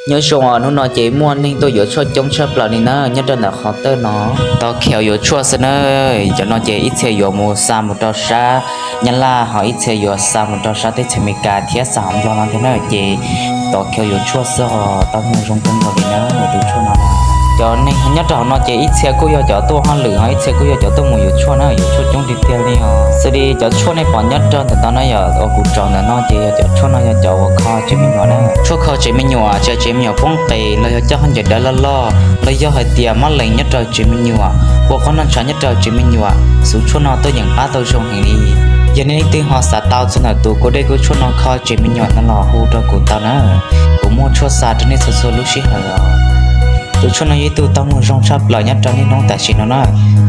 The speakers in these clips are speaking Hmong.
Nyob zoo os, hnub no ces muaj neeg tuaj yuav tshuaj coob tshaj plaws li na nyob rau ntawm qhov tawj no. Tos khiav yuav tshuaj xwb na. Cov no ces ib txhia yuav mus xa mus rau sab Nyab Laj, ho ib txhia yuav xa mus rau sab teb chaws Amelikas thiab xa hauv Nplog no thiab na. Ces tos khiav yuav tshuaj xwb os, tau muag zoo kawg nkaus li na tus tshuaj no. Cov neeg nyob rau hauv no ces ib txhia kuj yog cov tuaj hauj lwm, ho ib txhia kuj yog cov tuaj mus yuav tshuaj na, yuav tshuaj coob tiag tiag li os. Xws li cov tshuaj nej pom nyob rau ntawm no na yom, uas kuv tsom ntawm no ces yog cov tshuaj no yog cov uas kho tsev me nyuam na. Tshuaj kho tsev me nyuam, tsis tsev me nyuam poob qis los yog coj khaub ncaws dawb loj loj, los yog hais tias mob lees nyob rau tsev me nyuam, ua qhov noj ntshav nyob rau tsev me nyuam, xuv tshuaj no tuaj yeem pab tau zoo heev li. Yog nej leej twg ho xav tau txog ntawm tus kua dej kub tshuaj no kho tsev me nyuam no los hu rau kuv tau na, kuv muaj tshuaj xa rau nej txhua txhua lub sij hawm os. Tus tshuaj no yog ib tug tau muag zoo tshaj plaws nyob rau niaj hnub tam sim no na.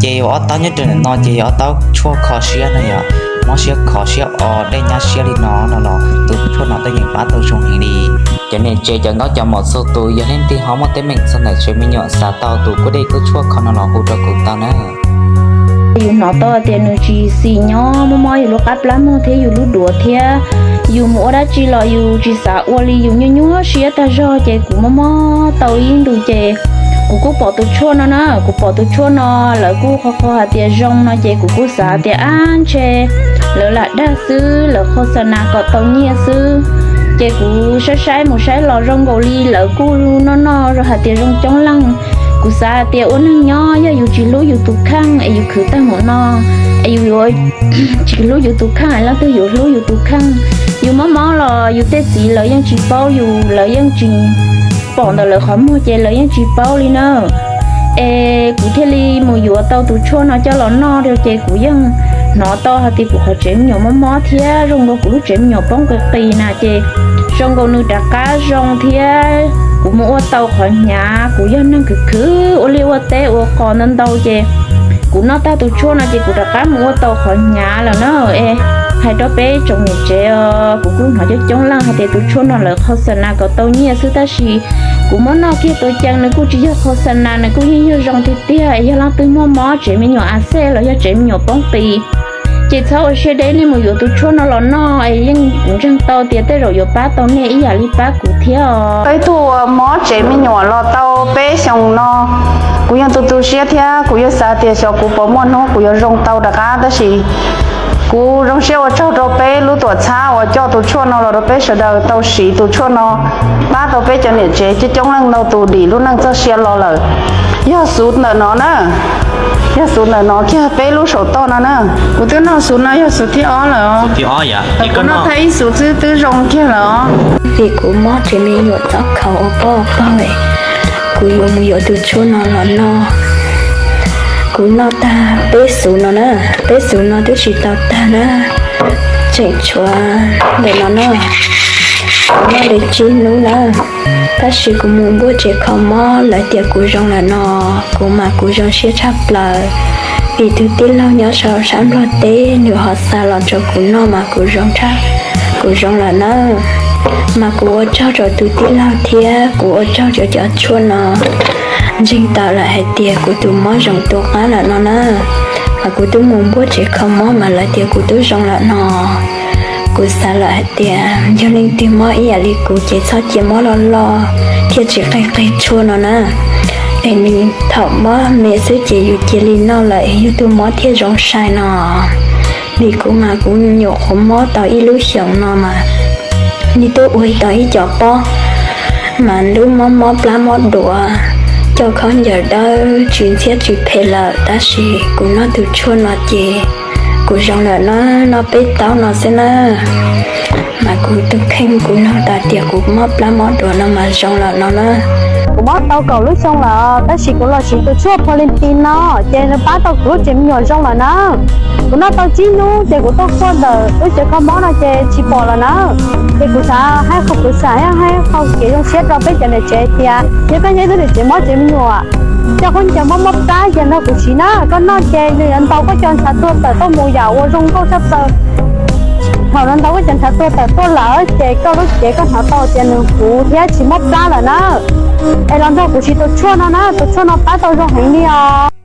Ces yog ob taub nyob rau ntawm no ces yog ob taub tshuaj kho siab na yom, mob siab kho siab os, dej nyab siab li no no los tus tshuaj no tuaj yeem pab tau zoo heev li. Cov niam tsev cov nkauj cov muam txhua tus, yog leej twg ho muaj teeb meem txog ntawm tsev me nyuam xav tau tus kua dej kub tshuaj kho no los hu rau kuv tau na. Yus hnov tau tias nws tsis xis nyob mob mob yus lub qab plab mog thiab yus lub duav thiab yus mus ua dab tsi los yus tsis xav ua li, yus nyuaj nyuaj siab tag zog. Ces kuv mob mob tau ib ntus ces kuv kuj pom tus tshuaj no na, kuv pom tus tshuaj no lawv kuj qhia qhia hais tias zoo no ces kuv kuj xav tias ab ntshe lawv lam dag xwb, lawv qhov xa nas kom tau nyiaj xwb. Ces kuv saib saib mus saib los zoo nkaus li lawv kuj noj noj zoo hais tias zoo coob leej. Kuv xav hais tias ua neeg nyob yog yus tsis hlub yus tus kheej es yus khwv tag mus no es yus yuav tsis hlub yus tus kheej es leej twg yuav hlub yus tus kheej? Yus mob mob los yus tej txiv lawv yeej tsis paub yus, lawv yeej tsis pom ntawm lawv qhov muag ces lawv yeej tsis paub li na. Es kuv thiaj li mus yuav tau tus tshuaj no coj los noj rau ces kuv yeej hnov tau hais tias kuv qhov tsev me nyuam mob mob thiab zoo nkaus kuv lub tsev me nyuam poob qis qis na ces zoo nkaus nws rov qab zoo thiab. Kuv mus ua tau qhov hnyav, kuv yog neeg khwv khwv ua liaj ua teb ua qos ntau ntau ces kuv noj tag tus tshuaj no ces kuv rov qab mus ua tau qhov hnyav lawm na. Es hais rau peb tsoom niam tsev os, kuv kuj hnov coob coob leej hais tias tus tshuaj no lawv qhov xa nas kom tau nyiaj xwb tab sis kuv muab noj kiag tus cees nws kuj tsis yog qhov xa nas, nws kuj yeej yog zoo tiag tiag. Yog leej twg muaj mob tsev me nyuam a xej los yog tsev me nyuam poob qis ces txhob ua siab deb, nej mus yuav tus tshuaj no los noj es yeej kuv ntseeg tau tias tej zaum yuav pab tau nej ib yam li pab kuv thiab os. Ib tug uas mob tsev me nyuam los tau peb xyoos no, kuv yeej tu tu siab thiab kuv yeej xav tias xyov kuv puas muaj hnub kuv yuav zoo tau rov qab tab sis kuv zoo siab ua tsaug rau peb lub tuam txhab uas coj tus tshuaj no los rau peb sawv daws tau siv tus tshuaj no pab tau peb cov niam tsev coob coob leej ntau tus dim lub neej txoj sia los lawm. Yog xuv ntawm no na, yog xuv ntawm no kiag peb lub saum toj no na. Kuv twb noj xuv no yog xuv thib ob lawm os. Kuv noj tag ib xuv xwb twb zoo kiag lawm os. Vim kuv mob tsev me nyuam txob khaus ua poj ua pawg, kuv yuav mus yuav tus tshuaj no los noj. Kuv noj tag peb xuv no na, peb xuv no twb tsis tau tag na, tseem tshuav ntawm no na. Kuv noj li tsib hnub na, tab sis kuv mus npuaj tsev kho mob lawv tias kuv zoo lawm no, kuv mas kuv zoo siab tshaj plaws. Vim tus tij laug nyob saum sab Nplog teb nws ho xa los rau kuv noj mas kuv zoo tshaj, kuv zoo lawm na. Mas kuv ua tsaug rau tus tij laug thiab kuv ua tsaug rau cov tshuaj no. Ntseeg tau lawm hais tias kuv tus mob zoo tu qab lawm no na. Mas kuv twb mus npuaj tsev kho mob mas lawv tias kuv twb zoo lawm no. Kuv xav lawm hais tias yog leej twg mob ib yam li kuv ces txhob cia mob loj loj thiaj tsis qig qig tshuaj no na. Es nws thaum mob me xwb ces yus cia li noj lawm es yus tus mob thiaj zoo sai no. Vim kuv mas kuv nyuam qhuav mob tau ib lub xyoos no mas nws twb ua tau ib co pob, mas lub mob mob plab mob duav, coj khaub ncaws dawb tsis ntxhiab tsis phem lawm, tab sis kuv noj tus tshuaj no ces kuv zoo lawm no, noj peb taub no xwb na. Mas kuv tus kheej kuv nug tas tias kuv mob plab mob duav no mas zoo lawm no na. Kuv mob tau kaum lub xyoo lawm tab sis kuv los siv tus tshuaj Pholinti no ces nws pab tau kuv lub tsev me nyuam zoo lawm na. Kuv noj tau tsib hnub ces kuv tuaj kuaj ntawm lub tsev kho mob no ces tsis pom lawm na. Ces kuv xav hais qhov kuv xav thiab hais qhov kev zoo siab rau peb cov niam tsev tias yog koj nyob ib tug niam tsev mob tsev me nyuam, coj khaub ncaws mob mob plab ces nrog kuv siv na, koj noj ces nws yuav ntaus koj cov ntshav tuag tawm tuaj mus yam uas zoo nkauj tshaj plaws. Thaum nws ntaus koj cov ntshav tuag tawm tuaj lawm ces koj lub cev koj hnov tau tias nws huv thiab tsis mob plab lawm na. Es los nrog kuv siv tus tshuaj no na, tus tshuaj no pab tau zoo heev li os.